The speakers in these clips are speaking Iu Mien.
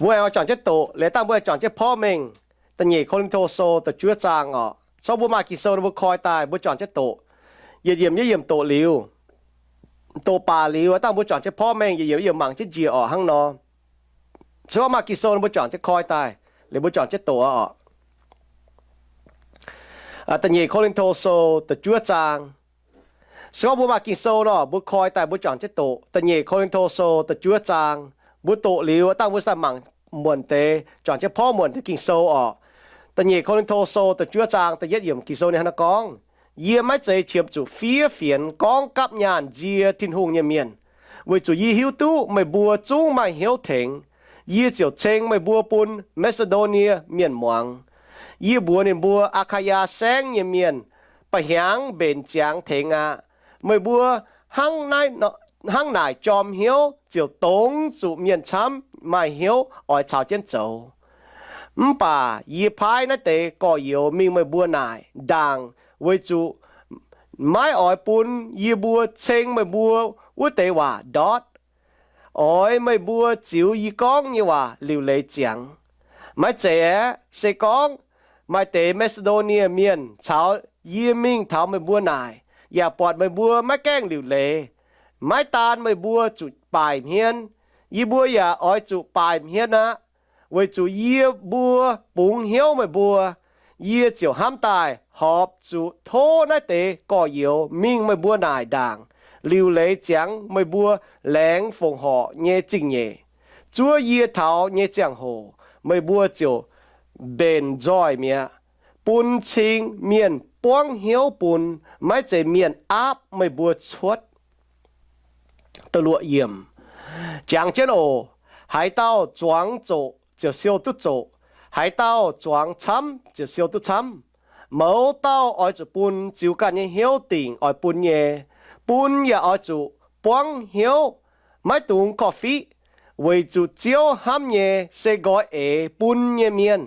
Mbuo aengx juangc jienv doqc, liuz dangh mbuo aengx juangc jienv porv mengh. Da'nyeic Ko^lin^to Sou da'juov zaang orqc. Se gorngv mbuo maaih Ging-Sou ninh mbuo koi daaih, mbuo juangc jienv doqc. Yietc yiemc yietc yiemc doqc liuz, doqc baac liuz, dangh mbuo juangc jienv porv mengh, yietc yiemc yietc yiemc mangc jienv njiec orqc hnangv nor. Se gorngv maaih Ging-Sou ninh mbuo juangc jienv koi daaih, liuz mbuo juangc jienv doqc orqc. Da'nyeic Ko^lin^to Sou da'juov zaang. Se gorngv mbuo maaih Ging-Sou nor, mbuo koi daaih mbuo juangc jienv doqc. Da'nyeic Ko^lin^to Sou da'juov zaang. Mbuo doqc liuz, dangh mbuo daaih mangc muonc deix, juangc jienv porv muonc deix Ging-Sou orqc. Da'nyeic Ko^lin^to Sou da'juov zaang da'yietv yiemc Ging-Sou ninh hnangv naaiv gorngv, Yie maiv zeiz qiemx zuqc fiev fienx gorngv gapv nyaanh nzie Tin-Hungh nyei mienh, weic zuqc yie hiuv duqv meih mbuo zungv maaih hnyouv tengx. Yie ziouc ceng meih mbuo bun Maa^si^ndo^nie Mienh muangx. Yie mbuox ninh mbuo, Aa^kaa^yaa Saengv nyei mienh ba'hnyangx mbenc ziangx tengx aqv. Meih mbuo hnangv naaic jorm hnyouv ziouc dongz zuqc mienh camv maaih hnyouv oix caux jienv zoux. Mv baac yie paaiv naaiv deix gorx-youz mingh meih mbuo naaic ndaangc weic zuqc maiv oix bun yie mbuo ceng meih mbuo wuov deix waac ndortv. Oix meih mbuo ziux yie gorngv nyei waac liuc leiz ziangx. Maiv zeiz aeqv, se gorngv maaih deix Maa^si^ndo^nie Mienh caux yie mingh taux meih mbuo naaic, yaac buatc meih mbuo maiv gaengh liuc leiz, maiv daan meih mbuo zuqc baaic hmien, yie mbuo yaac oix zuqc baaic hmien aqv. Weic zuqc yie mbuo bungx hnyouv meih mbuo, yie ziouc hnamv daaih horpc zuqc tov naaiv deix gorx-youz mingh meih mbuo naaic ndaangc liuc leiz ziangx meih mbuo laengz fongc horc nyei zingh nyeic. Zuov yie taux nyei ziangh hoc meih mbuo ziouc mbenc nzoih mi'aqv, bun cing mienh buangv hnyouv bun, maiv zeiz mienh aapv meih mbuo cuotv. Jangx jienv oc. Haaix dauh zuangx zoqc ziouc siou duqv zoqc. Haaix dauh zuangx camv ziouc siou duqv camv. Mouz dauh oix zuqc bun ziux ganh nyei hnyouv dingc oix bun nyei. Bun yaac oix zuqc buangv hnyouv, maiv dungx korv-fiqv, weic zuqc Ziouv hnamv nyei se nqoi eix bun nyei mienh.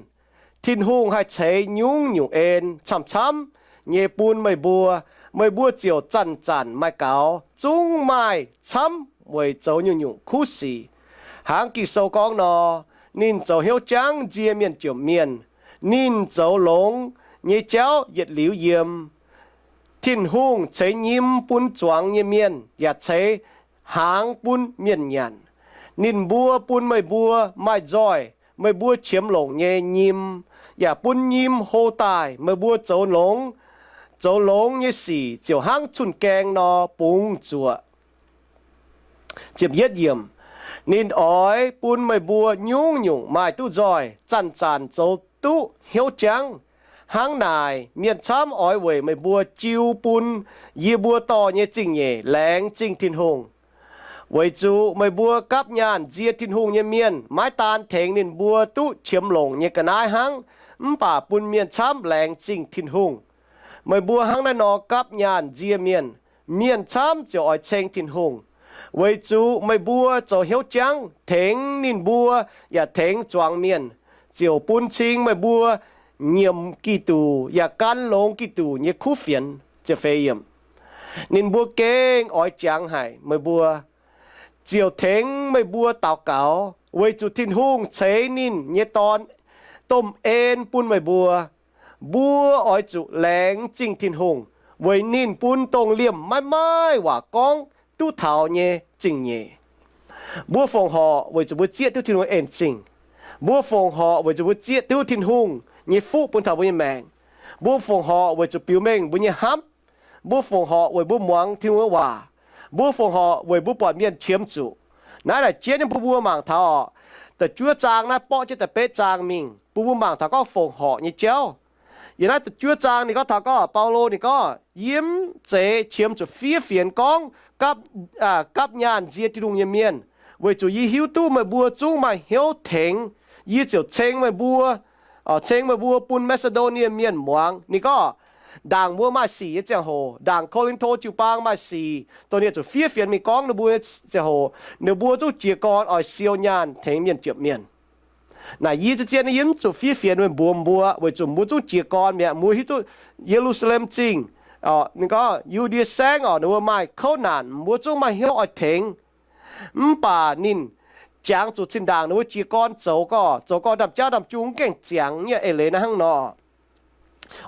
Tin-Hungh haih ceix nyungc-nyungc en camv-camv nyei bun meih mbuo. Meih mbuo ziouc zanc-zanc maaih gaux, zungv maaih camv weic zoux nyungc-nyungc kuv sic. Hnangv Ging-Sou gorngv nor, Ninh zoux hnyouv jangv nzie mienh ziepc mienh. Ninh zoux longx nyei jauv yietc liuz yiem. Tin-Hungh ceix nyim bun zuangx nyei mienh yaac ceix hnaangx bun mienh nyanc. Ninh mbuo bun meih mbuo maaih nzoih meih mbuo qiemx longc nyei nyim, yaac bun nyim hlo daaih meih mbuo zoux longx. Zoux longx nyei sic ziouc hnangv cun-gaeng nor bungx zuoqc. Ninh oix bun meih mbuo nyungc-nyungc maaih duqv nzoih, zanc-zanc zoux duqv hnyouv jangv. Hnangv naaic, mienh camv oix weic meih mbuo jiu bun yie mbuo dorh nyei zingh nyeic laengz zingh Tin-Hungh. Weic zuqc meih mbuo gapv nyaanh nzie Tin-Hungh nyei mienh maiv daan tengx ninh mbuo duqv qiemx longc nyei ga'naaiv hnangv, mv baac bun mienh camv laengz zingh Tin-Hungh. Meih mbuo hnangv naaiv nor gapv nyaanh nzie mienh, mienh camv ziouc oix ceng Tin-Hungh. Weic zuqc meih mbuo zoux hnyouv jangv tengx ninh mbuo yaac tengx zuangx mienh, ziouc bun cing meih mbuo nyiemc Giduc yaac gan longx Giduc nyei kuv fienx. Ninh mbuo gengh oix jangx haic meih mbuo, ziouc tengx meih mbuo daux gaux, weic zuqc Tin-Hungh ceix ninh nyei Dorn domh en bun meih mbuo. Mbuo oix zuqc laengz zingh Tin-Hungh weic ninh bun dongh liemh maiv maaih waac gorngv duqv taux nyei zingh nyeic. Mbuo fongc horc weic zuqc mbuo zieqv duqv Tin-Hungh en zingh. Mbuo fongc horc weic zuqc mbuo zieqv duqv Tin-Hungh nyei fuqv bun taux mbuo nyei maengc. Mbuo fongc horc weic zuqc biux mengh mbuo nyei hnamv. Mbuo fongc horc weic mbuo muangx Tin-Hungh nyei waac. Mbuo fongc horc weic mbuo buatc mienh qiemx zuqc. Naaiv naaic jienv nyei bun mbuo mangc taux oc. Da'juov zaang naaiv borqv jienv da'betv zaang mingh bun mbuo mangc taux gorngv fongc horc nyei jauv. Yiem naaiv da'juov zaang ninh gorngv taux gorngv Baulo ninh gorngv, Yie mv zeiz qiemx zuqc fiev fienx gorngv gapv nyaanh nzie Tin-Hungh nyei mienh, weic zuqc yie hiuv duqv meih mbuo zungv maaih hnyouv tengx. Yie ziouc ceng meih mbuo, ceng meih mbuo bun Maa^si^ndo^nie Mienh muangx. Ninh gorngv, ndaangc mbuo maaih sic nyei ziangh hoc, ndaangc Ko^lin^to jiu-baang maaih sic, dongh ninh zuqc fiev fienx mingh gorngv ninh mbuo nyei ziangh hoc, ninh mbuo zungv jiez gorn oix siou nyaanh tengx mienh ziepc mienh. Naaic yie zien-zien yie mv zuqc fiev fienx mbuox mbuo, weic zuqc mbuo zungv jiez gorn mi'aqv. Mbuo hiuv duqv Ye^lu^saa^lem Zingh, ninh gorngv Yu^ndie Saengv oc, ninh mbuo maaih kouv naanc, mbuo zungv maaih hnyouv oix tengx. Mv baac ninh jangx zuqc zinh ndaangc ninh mbuo jiez gorn zoux gorx, zoux gorx ndaamv-jauv ndaamv-jung gaengh ziangx nyei. Eix leiz naaiv hnangv nor,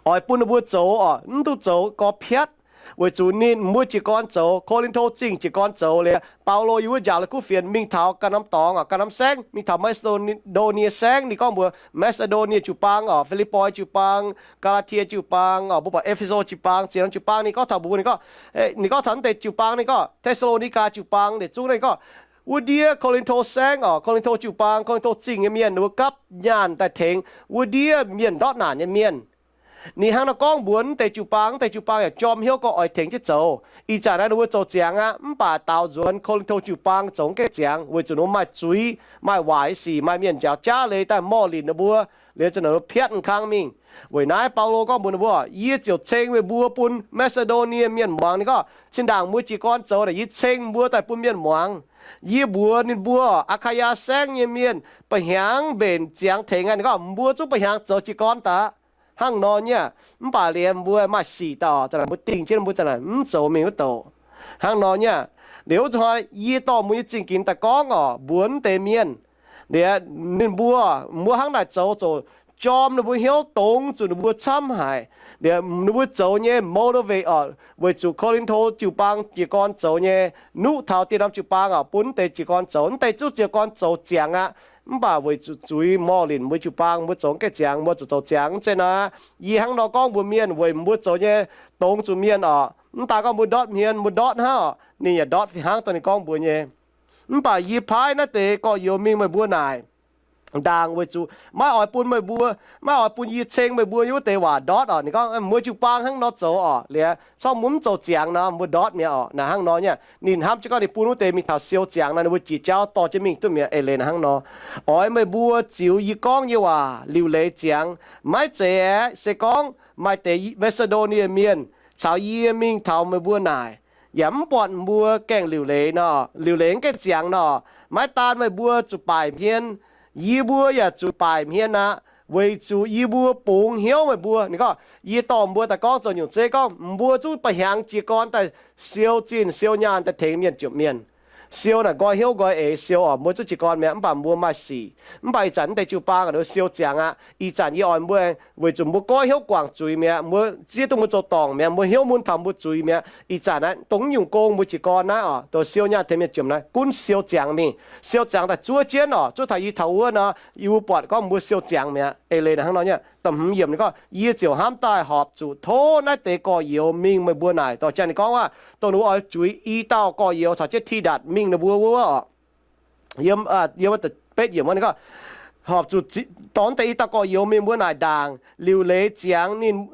oix bun ninh mbuo zoux oc, mv duqv zoux gorx-piatv, weic zuqc ninh mbuo jiez gorn zoux, Ko^lin^to Zingh jiez gorn zoux liuz, Baulo yiem wuov njaaux la'kuqv fienx mingh taux ganh norm dorngx oc, ganh norm saengv, mingh taux Maa^si^ndo^nie saengv, ninh gorngv mbuox Maa^si^ndo^nie jiu-baang oc, Fi^lipv^poi jiu-baang, Gaa^laa^tie jiu-baang oc, mbuo buatc E^fe^so jiu-baang, ziex norm jiu-baang, ninh gorngv taux mbuox ninh gorngv, ninh gorngv taux naaiv deix jiu-baang, ninh gorngv Te^saa^lo^ni^gaa jiu-baang, ninh zungv ninh gorngv, wuov ndiev Ko^lin^to saengv oc, Ko^lin^to jiu-baang, Ko^lin^to Zingh nyei mienh ninh mbuo gapv nyaanh daaih tengx wuov ndiev mienh ndortv naanc nyei mienh. Ninh hnangv nor gorngv mbuox naaiv deix jiu-baang, naaiv deix jiu-baang yaac jorm hnyouv gorngv oix tengx jienv zoux. Ih zanc naaiv ninh mbuo zoux ziangx aqv, mv baac daaux nzuonx Ko^lin^to jiu-baang zoux gaengh ziangx, weic zuqc ninh mbuo maaih zuiz, maaih waaic sic, maaih mienh njaaux jaav leiz daaih morh linc ninh mbuo, liuz za'naaic piatv kang mingh. Weic naaiv Baulo gorngv mbuox ninh mbuo, yie ziouc ceng meih mbuo bun Maa^si^ndo^nie mienh muangx. Ninh gorngv, zinh ndaangc mbuo jiez gorn zoux naaic, yie ceng mbuo daaih bun mienh muangx. Yie mbuox ninh mbuo, Aa^kaa^yaa saengv nyei mienh ba'hnyangx mbenc ziangx tengx aqv. Ninh gorngv, mbuo zungv ba'hnyangx zoux jiez gorn daaih hnangv nor nyei aqv. Mv baac liuz mbuo maaih sic daaih oc, za'naaic mbuo dingh jienv mbuo za'naaic mv zoux mingh wuov douc. Hnangv nor nyei aqv. Liuz wuov zuqc hnoi yie dorh mbuo nyei zingh ginx daaih gorngv oc, mbuox naaiv deix mienh, liuz ninh mbuo, mbuo hnangv naaic zoux ziouc jorm ninh mbuo hnyouv, dongz zuqc ninh mbuo camv haic. Liuz ninh mbuo zoux nyei motivate oc, weic zuqc Ko^lin^to jiu-baang jiez gorn zoux nyei, nuqv taux dieh norm jiu-baang oc, bun naaiv deix jiez gorn zoux, naaiv deix zungv jiez gorn zoux ziangx aqv. Mv baac weic zuqc zuiz morh linc mbuo jiu-baang, mbuo zoux gaengh ziangx, mbuo zuqc zoux ziangx. Zeiz naaic, yie hnangv nor gorngv mbuox mienh weic mbuo zoux nyei dongz zuqc mienh oc. Mv daan gorngv mbuo ndortv hmien, mbuo ndortv hnangv oc, ninh yaac ndortv fih hnangv dongh ninh gorngv mbuox nyei. Mv baac yie paaiv naaiv deix gorx-youz mingh meih mbuo naaic ndaangc weic zuqc maiv oix bun meih mbuo, maiv oix bun yie ceng meih mbuo yiem wuov deix waac ndortv oc. Ninh gorngv, mbuo jiu-baang hnangv nor zoux oc. Liuz corc mbuo mv zoux ziangx nor, mbuo ndortv mi'aqv oc. Naaic hnangv nor nyei. Ninh hnamv jienv gorngv ninh bun wuov deix mingh taux siou ziangx nor, ninh mbuo jiex jauv dorh jienv mingh duqv mi'aqv. Eix leiz naaic hnangv nor, oix meih mbuo ziux yie gorngv nyei waac liuc leiz ziangx. Maiv zeiz aeqv, se gorngv maaih deix Maa^si^ndo^nie mienh caux yie mingh taux meih mbuo naaic, yaac mv buatc mbuo gaengh liuc leiz nor, liuc leiz mv gaengh ziangx nor, maiv daan meih mbuo zuqc baaic hmien, yie mbuo yaac zuqc baaic hmien aqv, weic zuqc yie mbuo bungx hnyouv meih mbuo. Ninh gorngv, yie dorh mbuo daaih gorngv zoux nyungc zeiv gorngv, mbuo zungv ba'hnyangx jiez gorn daaih siou zinh siou nyaanh daaih tengx mienh jomc mienh. Siou naaic nqoi hnyouv nqoi eix siou oc, mbuo zungv jiez gorn mi'aqv, mv baac mbuo maaih sic. Mv baac ih zanc naaiv deix jiu-baang ninh mbuo siou ziangx aqv. Ih zanc yie oix mbuo, weic zuqc mbuo goiv hnyouv guangc zuiz mi'aqv, mbuo zieqv duqv mbuo zoux dorngc mi'aqv, mbuo hnyouv mun taux mbuo zuiz mi'aqv. Ih zanc naaiv dongh nyungc gong mbuo jiez gorn naaiv oc, dongh siou nyaanh tengx mienh jomc naaiv gunv siou ziangx mingh. Siou ziangx daaih zuov jienv oc, zuov taux yie taux wuov nor, yie mbuo buatc gorngv mbuo siou ziangx mi'aqv. Eix leiz naaic hnangv nor nyei. Da'hmz yiemc ninh gorngv, yie ziouc hnamv daaih horpc zuqc tov naaiv deix gorx-youz mingh meih mbuo naaic. Dorh jangx ninh gorngv aav, dongh ninh mbuo oix juix i dauh gorx-youz caux jienv Tidatc mingh ninh mbuo wuov oc. Yiem, yiem betv yiemc wuov ninh gorngv, horpc zuqc dorh deix i dauh gorx-youz mingh mbuo naaic ndaangc, liuc leiz ziangx ninh,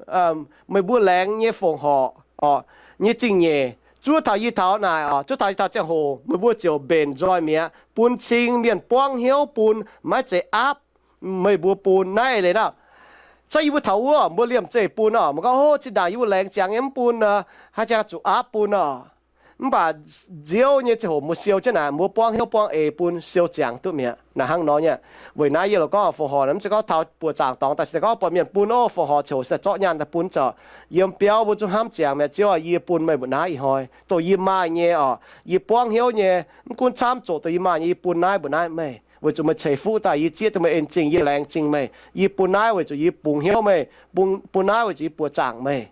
meih mbuo laengz nyei fongc horc oc, nyei zingh nyeic, zuov taux yie taux naaic oc, zuov taux yie taux ziangh hoc meih mbuo ziouc mbenc nzoih mi'aqv, bun cing mienh buangv hnyouv bun, maiv zeiz aapv meih mbuo bun. Naaiv leiz naaiv, caux yie mbuo taux wuov mbuo liemh zeih bun oc, mbuo gorngv, o, zinh ndaangc yie mbuo laengz ziangx nyei mv bun nor, haaix jangx zuqc aapv bun oc. Mv baac nziouv nyei ziangh hoc mbuo siou jienv naaic, mbuo buangv hnyouv buangv eix bun, siou ziangx duqv mi'aqv. Naaic hnangv nor nyei. Weic naaiv yie loc gorngv fongc horc mv zeiz gorngv taux buoqc zaangc dorngx daaih se gorngv buatc mienh bun, o, fongc horc ziouc se zorqv nyaanh daaih bun zoc. Yiem biauv mbuo zungv hnamv ziangx mi'aqv, Ziouv aah, yie bun meih mbuo naaiv ih hnoi, dongh yie maaih nyei oc, yie buangv hnyouv nyei, mv gunv camv zoqc dongh yie maaih nyei, yie bun naaiv mbuo naaiv meih, weic zuqc meih ceix fuqv daaih, yie zieqv duqv meih en zingh, yie laengz zingh meih, yie bun naaiv weic zuqc yie bungx hnyouv meih, bun, bun naaiv weic zuqc yie buoqc zaangc meih.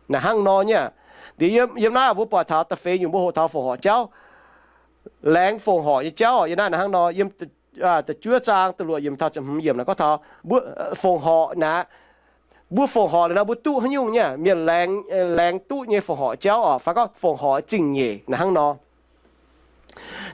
Naaic hnangv nor nyei. Liuz yiem, yiem naaiv mbuo buatc taux da'feix nyungc mbuo hoqc taux fongc horc jauv, laengz fongc horc nyei jauv yiem naaiv naaic hnangv nor, yiem da'juov zaang da'luoqc yiemc taux ziepc hmz yiemc naaic gorngv taux mbuo fongc horc naaic, mbuo fongc horc liuz nor mbuo duqv haaix nyungc nyei, mienh laengz, laengz duqv nyei fongc horc jauv oc, fai gorngv fongc horc zingh nyeic naaic hnangv nor.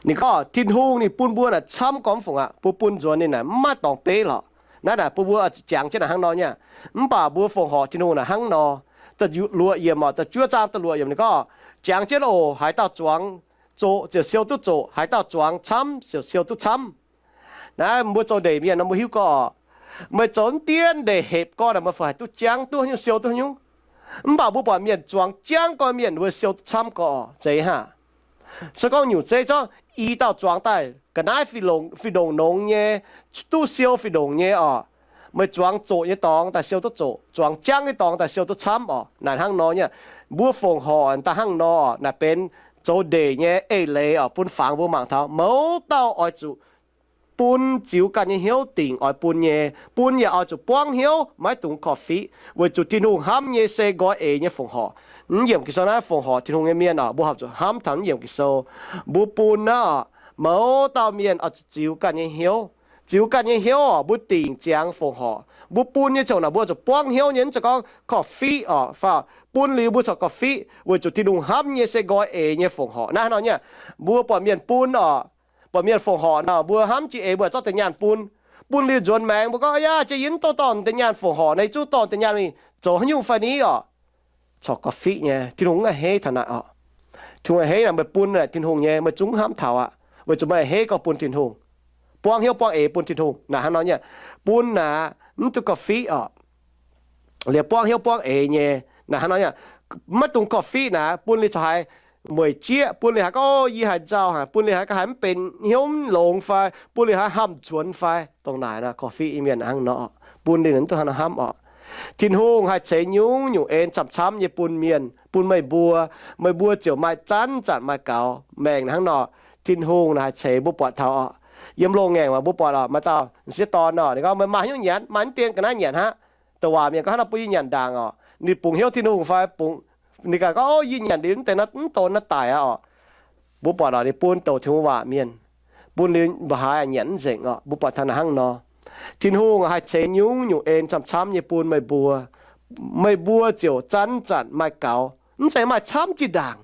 Ninh gorngv Tin-Hungh ninh bun mbuo naaic camv gormx fongc aqv, mbuo bun nzuonx ninh naaic mv maaih dorngx beiv lorqc. Naaiv naaic bun mbuo jangx jienv naaic hnangv nor nyei. Mv baac mbuo fongc horc Tin-Hungh naaic hnangv nor, da'luoqc yiemc oc, da'juov zaang da'luoqc yiemc ninh gorngv, jangx jienv oc, haaix dauh zuangx zoqc ziouc siou duqv zoqc, haaix dauh zuangx camv ziouc siou duqv camv. Naaiv mbuo zoux ndeic mienh nor mbuo hiuv gorngv oc, meih zoux mv dien ndeic hepc gorn naaic meih fai haih duqv jangv duqv haaix nyungc, siou duqv haaix nyungc. Mv baac mbuo buatc mienh zuangx jangv gorn mienh mbuo siou duqv camv gorn oc, zeiz hnangv. Se gorngv nyungc zeiv zorqv i dauh zuangx daaih ga'naaiv fih longc, fih ndongc nongx nyei, duqv siou fih ndongc nyei oc. Meih zuangx zoqc nyei dorngx daaih siou duqv zoqc, zuangx jangv nyei dorngx daaih siou duqv camv oc. Naaic hnangv nor nyei. Mbuo fongc horc daaih hnangv nor naaic benx zoux ndeic nyei eix leiz oc, bun fangx mbuo mangc taux mouz dauh oix zuqc bun ziux ganh nyei hnyouv dingc oix bun nyei. Bun yaac oix zuqc buangv hnyouv, maiv dungx korv-fiqv, weic zuqc Tin-Hungh hnamv nyei se nqoi eix nyei fongc horc. Mv yiemc Ging-Sou naaiv fongc horc Tin-Hungh nyei mienh oc, mbuo horpc zuqc hnamv taux mv yiemc Ging-Sou. Mbuo bun naaiv oc, mouz dauh mienh oix zuqc ziux ganh nyei hnyouv. Ziux ganh nyei hnyouv oc, mbuo dingc ziangx fongc horc. Mbuo bun nyei ziangh hoc naaic mbuo zuqc buangv hnyouv nyei, mv zeiz gorngv korv-fiqv oc, fai bun liuz mbuo corc korv-fiqv, weic zuqc Tin-Hungh hnamv nyei se nqoi eix nyei fongc horc. Naaiv hnangv nor nyei, mbuo buatc mienh bun oc, buatc mienh fongc horc nor, mbuo hnamv jiex eix mbuo zorqv deix nyaanh bun. Bun liuz nzuonx maengx mbuo gorngv, Aa, yaac yie mv dungx dorh deix nyaanh fongc horc, naaiv zuqc dorh deix nyaanh mingh zoux haaix nyungc fai ni oc? Corc korv-fiqv nyei. Tin-Hungh mv haih heiv taux naaic oc. Tin-Hungh haih heiv naaic, meih bun naaic Tin-Hungh nyei, meih zungv hnamv taux aqv, weic zuqc meih haih heiv gorngv bun Tin-Hungh, buangv hnyouv buangv eix bun Tin-Hungh. Naaic hnangv nor nyei, bun naaic mv dungx korv-fiqv oc. Liuz buangv hnyouv buangv eix nyei. Naaic hnangv nor nyei, maiv dungx korv-fiqv naaic, bun liuz corc haiz mueic jieqv, bun liuz haiz gorngv, O, yie haiz nzauh haic, bun liuz haiz ga'haiz mv benx hnyouv mv longx fai, bun liuz haiz hamh nzuonx fai, dongh naaic nor korv-fiqv nyei mienh hnangv nor. Bun liuz mv dungx hnangv nor hnamv oc. Tin-Hungh haih ceix nyungc-nyungc en camv-camv nyei bun mienh, bun meih mbuo, meih mbuo ziouc maaih zanc-zanc maaih gaux maengc hnangv nor. Tin-Hungh naaic haih ceix mbuo buatc taux oc. Yiem loz-ngaengc waac mbuo buatc oc, maaih dauh m'sieqv dorn oc, ninh gorngv, Meih maaih haaix nyungc nyanc? Maaih mv dien ga'naaiv nyanc aqv. Douc waac mienh gorngv, Hnangv nor bun yie nyanc ndaangc oc. Ninh bungx hnyouv Tin-Hungh fai bungx, ninh ganh gorngv, O, yie nyanc liuz mv deix naaiv mv deix naaiv daic aqv oc. Mbuo buatc oc, ninh bun douc Tin-Hungh waac mienh, bun liuz mba'haaix nyanc mv nzengc oc. Mbuo buatc taux naaic hnangv nor, Tin-Hungh haih ceix nyungc-nyungc en camv-camv nyei bun meih mbuo, meih mbuo ziouc zanc-zanc maaih gaux, mv zeiz maaih camv jiex ndaangc.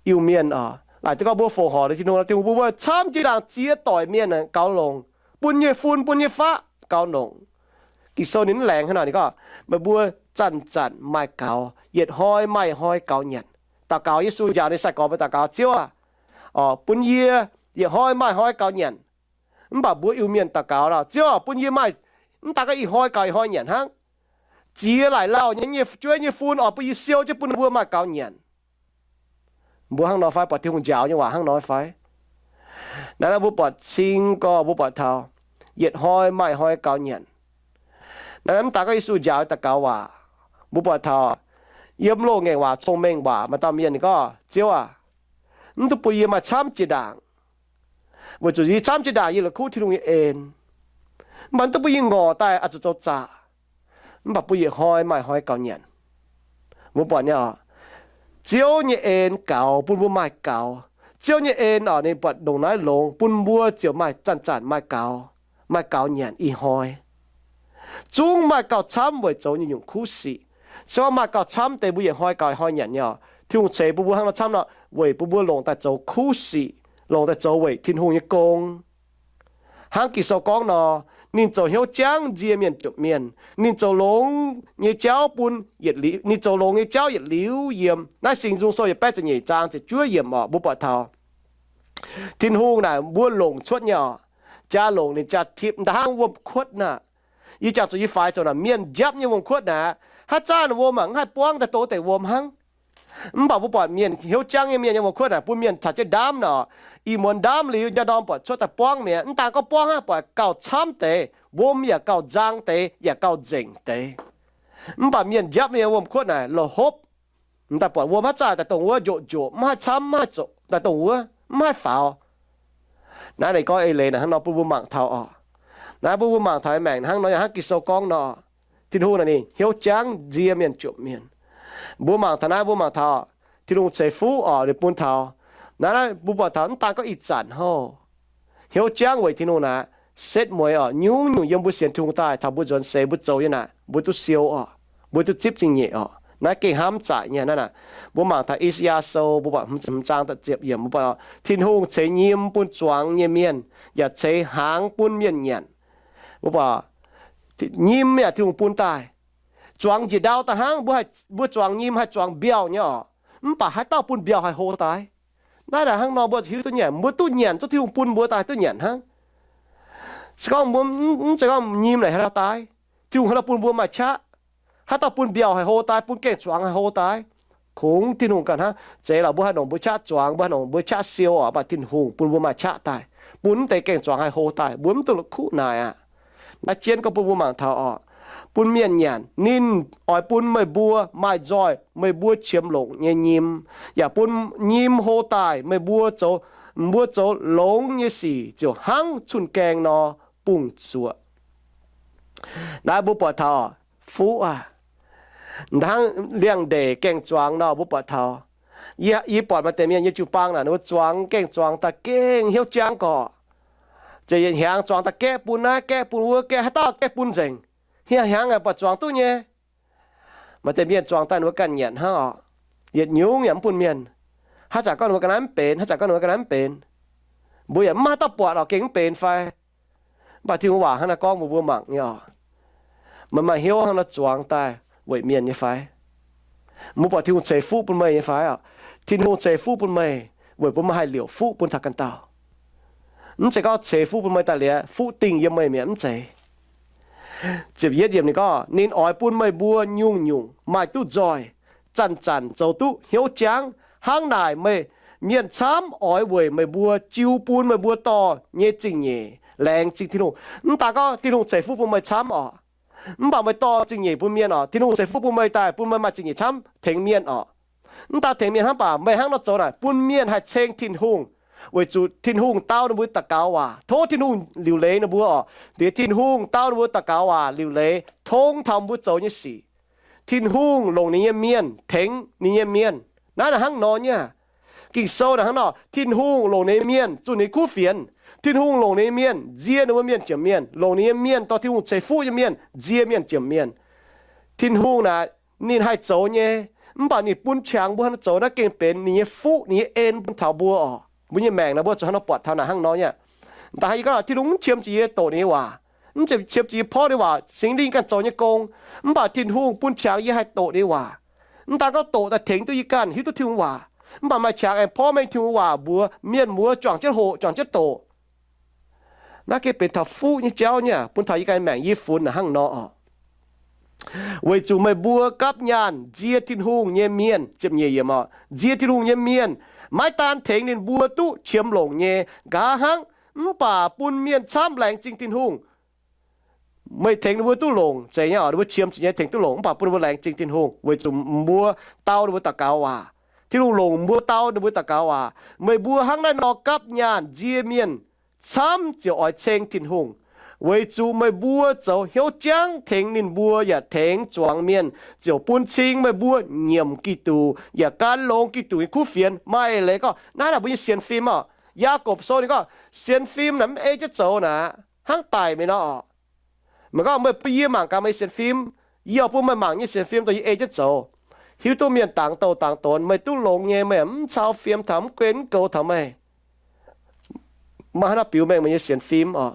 Iu-Mienh oc, laaic duqv gorngv mbuo fongc horc Tin-Hungh, Tin-Hungh bun mbuo camv jiex ndaangc ziex doic mienh gaux longc, bun nyei fun bun nyei faqv gaux longc. Ging-Sou ninh mv laengz hnangv nor, ninh gorngv, Meih mbuo zanc-zanc maaih gaux, yietc hnoi maaih hnoi gaux nyanc. Daux gaux, Yesu njaaux ninh sai-gorx mbuo daux gaux, Ziouv aah, bun yie yietc hnoi maaih hnoi gaux nyanc. Mv baac mbuo Iu-Mienh daux gaux nor, Ziouv aah, bun yie maaih, mv daaih gorngv ih hnoi gaux ih hnoi nyanc hnangv. Ziex laaic lauh nyei, nyei jueiv nyei fun oix bun yie siou jienv bun mbuo maaih gaux nyanc. Mbuo hnangv nor fai? Buatc Tin-Hungh njaaux nyei waac hnangv nor fai? Naaiv mbuo buatc cing gorx, mbuo buatc taux yietc hnoi maaih hnoi gaux nyanc. Naaiv mv daaih gorngv Yesu njaaux daux gaux waac. Mbuo buatc taux yiem loz-ngaengc waac cong-mengh waac maaih dauh mienh ninh gorngv, Ziouv aah, mv duqv bun yie maaih camv jiex ndaangc, weic zuqc yie camv jiex ndaangc yie la'kuqv Tin-Hungh nyei en. Mv baac mv duqv bun yie ngorc daaih oix zuqc zoux zaqc. Mv baac bun yietc hnoi maaih hnoi gaux nyanc. Mbuo buatc nyei oc, Ziouv nyei en gaux, bun mbuo maaih gaux. Ziouv nyei en oc, ninh buatc ndongc naaiv longx, bun mbuo ziouc maaih zanc-zanc maaih gaux, maaih gaux nyanc ih hnoi. Zungv maaih gauh camv weic zoux nyungc-nyungc kuv sic. Se gorngv maaih gauh camv deix mbuo yietc hnoi gaux ih hnoi nyanc nyei oc. Tin-Hungh ceix bun mbuo hnangv nor camv nor weic bun mbuo longc daaih zoux kuv sic, longc daaih zoux weic Tin-Hungh nyei gong. Hnangv Ging-Sou gorngv nor, ninh zoux hnyouv jangv nzie mienh jomc mienh. Ninh zoux longx nyei jauv bun yietc liuz, ninh zoux longx nyei jauv yietc liuz yiem. Naaiv Singx Nzung Sou yietc baeqv ziepc nyeic zaang ziepc juov yiemc oc, mbuo buatc taux Tin-Hungh naaic mbuo longc cuotv nyei oc. Jaa longc ninh jaa tipv daaih hnangv wuom-kuotv naaic. Yie jangx zuqc yie faix zoux naaic mienh njapv nyei wuom-kuotv naaic, haaix zanc wuom aqv, mv haih buangv daaih doqc deix wuom hnangv. Mv baac mbuo buatc mienh hnyouv jangv nyei mienh nyei wuom-kuotv naaic, bun mienh caux jienv ndaamv nor, ih muonz ndaamv liuz, njang ndorm buatc cuotv daaih buangv mi'aqv. Mv daan gorngv buangv hnangv, buatc gauh camv deix, wuom yaac gauh nzang deix, yaac gauh nzengc deix. Mv baac mienh njapv nyei wuom-kuotv naaic, loz-hopv, m'daaih buatc wuom haaix zanc daaih dongh wuov njoqc njoqc, mv haih camv, mv haih zoqc daaih dongh wuov, mv haih faaux. Naaiv ninh gorngv eix leiz naaic hnangv nor bun mbuo mangc taux oc. Naaiv bun mbuo mangc taux maengc hnangv nor, hnangv Ging-Sou gorngv nor, Tin-Hungh naaic ninh hnyouv jangv nzie mienh jomc mienh. Mbuo mangc taux naaiv, mbuo mangc taux Tin-Hungh ceix fuqv oc, ninh bun taux naaiv, naaiv mbuo buatc taux mv daan gorngv ih zanc hov, hnyouv jangv weic Tin-Hungh naaic setv mueiz oc. Nyungc-nyungc yiem mbuo sienx Tin-Hungh daaih taux mbuo nzuonx seix mbuo zoux nyei naaic, mbuo duqv siou oc, mbuo duqv zipv zingh nyeic oc. Naaiv gengh hnamv zaqc nyei naaiv naaic. Mbuo mangc taux I^saa^yaa Sou, mbuo buatc hmz zaang da'ziepc yiemc, mbuo buatc Tin-Hungh ceix nyim bun zuangx nyei mienh, yaac ceix hnaangx bun mienh nyanc. Mbuo buatc nyim yaac Tin-Hungh bun daaih. Zuangx njiec ndau daaih hnangv, mbuo zuangx nyim haih zuangx mbiauh nyei oc. Mv baac haaix dauh bun mbiauh haih hlo daaih? Naaiv naaic hnangv nor mbuo hiuv duqv nyanc, mbuo duqv nyanc, zungv Tin-Hungh bun mbuo daaih duqv nyanc hnangv. Se gorngv mbuo mv zeiz gorngv nyim naaic haaix dauh daaih, Tin-Hungh haaix nor bun mbuo maaih qaqv? Haaix dauh bun mbiauh haih hlo daaih, bun gaeng-zuangx haih hlo daaih? Kungx Tin-Hungh ganh hnangv. Zeiz lorqc, mbuo haih longc mbuo qaqv zuangx, mbuo haih longc mbuo qaqv siou oc, mv baac Tin-Hungh bun mbuo maaih qaqv daaih, bun mv deix gaeng-zuangx haih hlo daaih, mbuo mv duqv la'kuqv naaic aqv. Naaiv jienv gorngv bun mbuo mangc taux oc, bun mienh nyanc, ninh oix bun meih mbuo maaih nzoih meih mbuo qiemx longc nyei nyim, yaac bun nyim hlo daaih meih mbuo zoux mbuo zoux longx nyei sic ziouc hnangv cun-gaeng nor bungx-zuoqc. Naaiv mbuo buatc taux fuqv aqv. Hnangv liangx-ndeic gaeng-zuangx nor mbuo buatc taux, yie, yie buatc maaih deix mienh nyei jiu-baang naaic, ninh mbuo zuangx gaeng-zuangx daaih gengh hnyouv jangv gorqv. Ziouc yietc hnyangx zuangx daaih gaeqv bun naaiv, gaeqv bun wuov, gaeqv haaix dauh gaeqv bun nzengc. Hnyangx hnyangx aengx buatc zuangx duqv nyei. Maaih deix mienh zuangx daaih ninh mbuo ganh nyanc hnangv oc. Yietc nyungc yaac mv bun mienh. Haaix zanc gorngv ninh mbuo ga'naaiv mv benx, haaix zanc gorngv ninh mbuo ga'naaiv mv benx. Mbuo yaac mv maaih haaix dauh buatc oc, gengh mv benx fai? Mv baac Tin-Hungh waac hnangv naaiv gorngv mbuox mbuo mangc nyei oc. Meih maaih hnyouv hnangv nor zuangx daaih weic mienh nyei fai? Mbuo buatc Tin-Hungh ceix fuqv bun meih nyei fai oc? Tin-Hungh ceix fuqv bun meih weic bun meih haih liouc fuqv bun taux ganh dauh. Mv zeiz gorngv ceix fuqv bun meih daaih liuz fuqv dingh yiem meih mi'aqv, mv zeiz. Ziepc yietv yiemc ninh gorngv, ninh oix bun meih mbuo nyungc-nyungc maaih duqv nzoih, zanc-zanc zoux duqv hnyouv jangv. Hnangv naaic meih mienh camv oix weic meih mbuo jiu bun meih mbuo dorh nyei zingh nyeic laengz zingh Tin-Hungh. Mv daan gorngv Tin-Hungh ceix fuqv bun meih camv oc, mv baac meih dorh zingh nyeic bun mienh oc, Tin-Hungh ceix fuqv bun meih daaih bun meih maaih zingh nyeic camv tengx mienh oc. Mv daan tengx mienh hnangv, mv baac meih hnangv nor zoux naaic bun mienh haih ceng Tin-Hungh, weic zuqc Tin-Hungh dau ninh mbuo daux gaux waac. Tov Tin-Hungh liuc leiz ninh mbuo oc. Liuz Tin-Hungh dau ninh mbuo daux gaux waac liuc leiz tong taux mbuo zoux nyei sic. Tin-Hungh longc ninh nyei mienh tengx ninh nyei mienh. Naaiv naaic hnangv nor nyei aqv. Ging-Sou naaic hnangv nor, Tin-Hungh longc ninh nyei mienh zunh ninh kuv fienx. Tin-Hungh longc ninh nyei mienh nzie ninh mbuo mienh jomc mienh, longc ninh nyei mienh dorh Tin-Hungh ceix fuqv nyei mienh nzie mienh jomc mienh. Tin-Hungh naaic ninh haih zoux nyei, mv baac ninh bun qangx mbuo hnangv nor zoux naaiv gengh benx ninh nyei fuqv, ninh nyei en bun taux mbuo oc. Mbuo nyei maengc naaic mbuo zuqc hnangv nor buatc taux naaic hnangv nor nyei aqv. Da'haaix yie gorngv Tin-Hungh mv qiemx zuqc yie doqc ninh nyei waac, mv zeiz qiemx zuqc yie porv ninh nyei waac, Singx Lingh ganh zoux nyei gong. Mv baac Tin-Hungh bun qangx yie haih doqc ninh nyei waac. Mv daan gorngv doqc daaih tengx duqv yie ganh hiuv duqv Tin-Hungh waac, mv baac maaih qangx aengx porv mengh Tin-Hungh waac mbuox mienh muoz juangc jienv hoqc, juangc jienv doqc. Naaiv gengh benx taux fuqv nyei jauv nyei aqv. Bun taux yie ganh maengc yie funx naaic hnangv nor oc. Weic zuqc meih mbuo gapv nyaanh nzie Tin-Hungh nyei mienh, ziepc nyeic yiemc oc, nzie Tin-Hungh nyei mienh maiv daan tengx ninh mbuo duqv qiemx longc nyei nqa'haav hnangv, mv baac bun mienh camv laengz zingh Tin-Hungh. Meih tengx ninh mbuo duqv longc zeiz nyei oc, ninh mbuo qiemx zuqc nyei tengx duqv longc, mv baac bun ninh mbuo laengz zingh Tin-Hungh weic zuqc mbuo dau ninh mbuo daux gaux waac. Tin-Hungh longc mbuo dau ninh mbuo daux gaux waac. Meih mbuo hnangv naaiv nor gapv nyaanh nzie mienh camv ziouc oix ceng Tin-Hungh, weic zuqc meih mbuo zoux hnyouv jangv tengx ninh mbuo yaac tengx zuangx mienh, ziouc bun cing meih mbuo nyiemc Giduc yaac gan longx Giduc nyei kuv fienx. Maaih leiz gorngv naaiv naaic mbuo nyei sienx fim oc. Yaagorpc Sou ninh gorngv sienx fim naaic mv ei jienv zoux naaic, hnangv daic mingh nor oc. Meih gorngv meih bun yie mangc gaax meih nyei sienx fim, yie oix bun meih mangc nyei sienx fim dongh yie ei jienv zoux. Hiuv duqv mienh dangx douh dangx donx, meih duqv longx nyei, meih mv cau fiem taux, mv guen mv goux taux meih. Maaih hnangv naaiv biux mengh meih nyei sienx fim oc.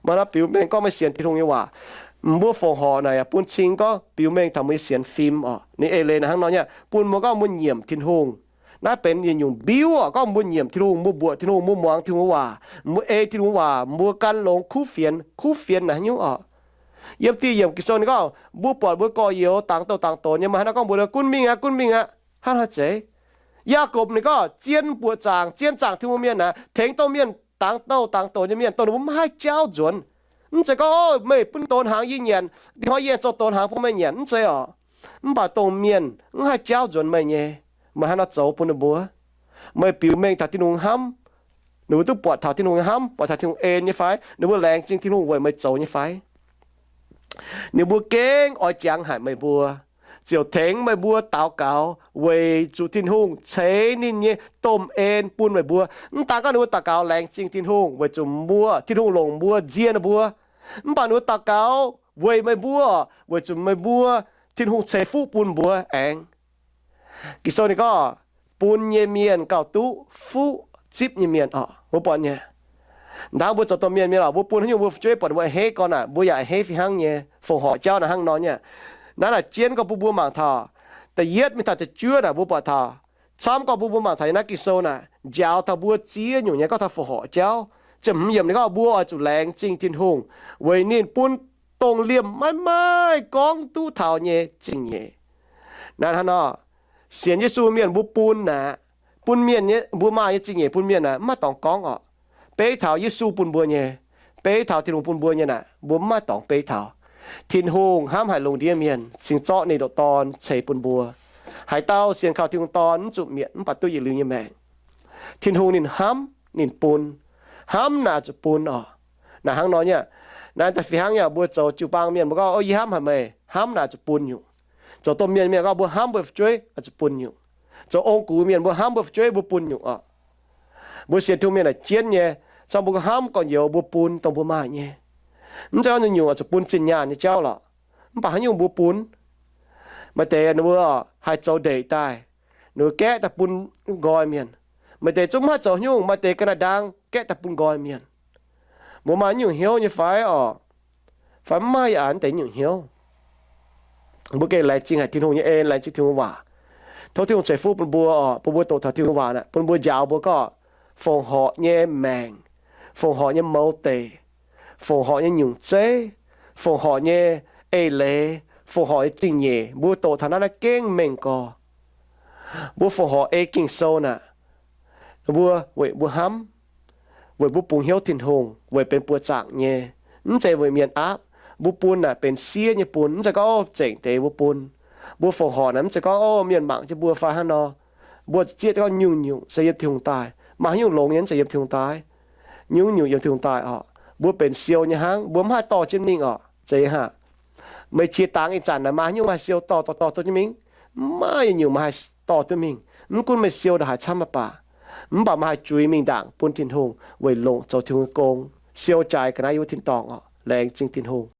Maaih hnangv naaiv biux mengh gorngv meih sienx Tin-Hungh nyei waac. Mbuo fongc horc naaic yaac bun cing gorngv biux mengh taux meih nyei sienx fim oc. Ninh eix leiz naaic hnangv nor nyei, bun mbuo gorngv mbuo nyiemc Tin-Hungh. Naaiv benx yietc nyungc mbiuv oc, gorngv mbuo nyiemc Tin-Hungh, mbuo mbuoqc Tin-Hungh, mbuo muangx Tin-Hungh waac, mbuo ei Tin-Hungh waac, mbuo gan longx kuv fienx. Kuv fienx naaic haaix nyungc oc? Yiem dieh yiemc Ging-Sou ninh gorngv mbuo buatc mbuo gorx-youz dangx douh dangx donx nyei, maaih hnangv naaiv gorngv mbuo, gunv mingh aqv, gunv mingh aqv. Hnangv haaix zeiz? Yaagorpc ninh gorngv zien buoqc zaangc, zien zaangc Tin-Hungh mienh naaic, tengx dongh mienh dangx douh dangx donx nyei mienh, dongh ninh mbuo mv haih jauv nzuonx. Mv zeiz gorngv, o, meih bun donx hnaangx yie nyanc, dingc hnoi yie aengx zoux donx hnaangx bun meih nyanc, mv zeiz oc. Mv baac dongh mienh mv haih jauv nzuonx meih nyei, meih hnangv nor zoux bun ninh mbuo, meih biux mengh taux Tin-Hungh hnamv, ninh mbuo duqv buatc taux Tin-Hungh hnamv, buatc taux Tin-Hungh en nyei fai? Ninh mbuo laengz zingh Tin-Hungh weic meih zoux nyei fai? Ninh mbuo gengh oix jangx haic meih mbuo, ziouc tengx meih mbuo daux gaux weic zuqc Tin-Hungh ceix ninh nyei domh en bun meih mbuo. Mv daan gorngv ninh mbuo daux gaux laengz zingh Tin-Hungh weic zuqc mbuo, Tin-Hungh longc mbuo nzie ninh mbuo, mv baac ninh mbuo daux gaux weic meih mbuo, weic zuqc meih mbuo, Tin-Hungh ceix fuqv bun mbuo aengx. Ging-Sou ninh gorngv, bun nyei mienh gauh duqv fuqv zipv nyei mienh oc. Mbuo buatc nyei, hnangv mbuo zoux domh mienh mienh oc, mbuo bun haaix nyungc mbuo fu'jueiv buatc mbuo a'hneiv gorn naaic, mbuo yaac a'hneiv fih hnangv nyei. Fongc horc jauv naaic hnangv nor nyei. Naaiv naaic jienv gorngv bun mbuo mangc taux, da'yietv mingh taux da'juov naaic mbuo buatc taux, camv gorngv bun mbuo mangc taux yiem naaiv Ging-Sou naaic, njaaux taux mbuo ziex nyungc nyei gorngv taux fongc horc jauv. Ziepc hmz yiemc ninh gorngv mbuo oix zuqc laengz zingh Tin-Hungh weic ninh bun dongh liemh maiv maaih gorngv duqv taux nyei zingh nyeic. Naaiv hnangv nor, sienx Yesu mienh mbuo bun naaic, bun mienh nyei, mbuo maaih nyei zingh nyeic bun mienh naaic, mv maaih dorngx gorngv oc. Beiv taux Yesu bun mbuo nyei, beiv taux Tin-Hungh bun mbuo nyei naaic, mbuo mv maaih dorngx beiv taux. Tin-Hungh hnamv haic lungh ndiev mienh, cingx zorqv ninh ndoqc Dorn ceix bun mbuo. Haaix dauh sienx kaux Tin-Hungh Dorn mv zuqc mietc mv baac duqv yietc liuz nyei maengc. Tin-Hungh ninh hnamv, ninh bun. Hnamv naaic zuqc bun oc. Naaic hnangv nor nyei. Naaiv daaih fih hnangv yaac mbuo zoux jiu-baang mienh mbuo gorngv, O, yie hnamv haic meih. Hnamv naaic zuqc bun nyungc. Zoux domh mienh mienh gorngv mbuo hnamv mbuo fu'jueiv zuqc bun nyungc. Zoux ong-gux mienh mbuo hnamv mbuo fu'jueiv mbuo bun nyungc oc. Mbuo sienx Tin-Hungh mienh naaic jienv nyei, cang mbuo gorngv hnamv gorn-youz mbuo bun dongh mbuo maaih nyei. Mv zeiz gorngv nyungc-nyungc zuqc bun zinh nyaanh nyei jauv lorqc. Mv baac haaix nyungc mbuo bun. Maaih deix ninh mbuo haih zoux ndeic daaih, ninh mbuo gaeqv daaih bun nqoi mienh. Maaih deix zungv mv haih zoux nyungc, maaih deix ga'naaiv-ndaang gaeqv daaih bun nqoi mienh. Mbuo maaih nyungc hnyouv nyei fai oc? Fai mv maaih yaac deix nyungc hnyouv. Mbuo gengh laengz zingh haic Tin-Hungh nyei en, laengz zingh Tin-Hungh waac. Tov Tin-Hungh ceix fuqv bun mbuo oc, bun mbuo doqc taux Tin-Hungh waac naaic, bun mbuo njaaux mbuo gorngv fongc horc nyei maengc, fongc horc nyei mouz deic, fongc horc nyei nyungc zeiv, fongc horc nyei eix leiz, fongc horc nyei zingh nyeic, mbuo doqc taux naaiv naaiv gengh mengh gorx. Mbuo fongc horc ei Ging-Sou naaic, mbuo weic mbuo hnamv, weic mbuo bungx hnyouv Tin-Hungh, weic benx buoqc zaangc nyei, mv zeiz weic mienh aapv. Mbuo bun naaic benx siev nyei bun, mv zeiz gorngv, O, zengc deix mbuo bun. Mbuo fongc horc naaic mv zeiz gorngv, O, mienh mangc jienv mbuo fai hnangv nor. Mbuo zieqv gorngv nyungc-nyungc se yiem Tin-Hungh daaih. Maaih haaix nyungc longx nyei mv zeiz yiem Tin-Hungh daaih. Nyungc-nyungc yiem Tin-Hungh daaih oc. Mbuo benx siou nyei hnangv, mbuo mv haih dorh jienv mingh oc. Zeiz hnangv. Meih qiex dangx ih zanc naaic maaih haaix nyungc maaih siou dorh, dorh, dorh duqv jienv mingh? Mv maaih yietc nyungc maaih haih dorh duqv mingh. Mv gunv meih siou ndongc haaix camv maiv baac, mv baac meih haih juix mingh ndaangc bun Tin-Hungh weic longc zoux Tin-Hungh nyei gong. Siou jaaix ga'naaiv yiem wuov tin-dorngh oc. Laengz zingh Tin-Hungh.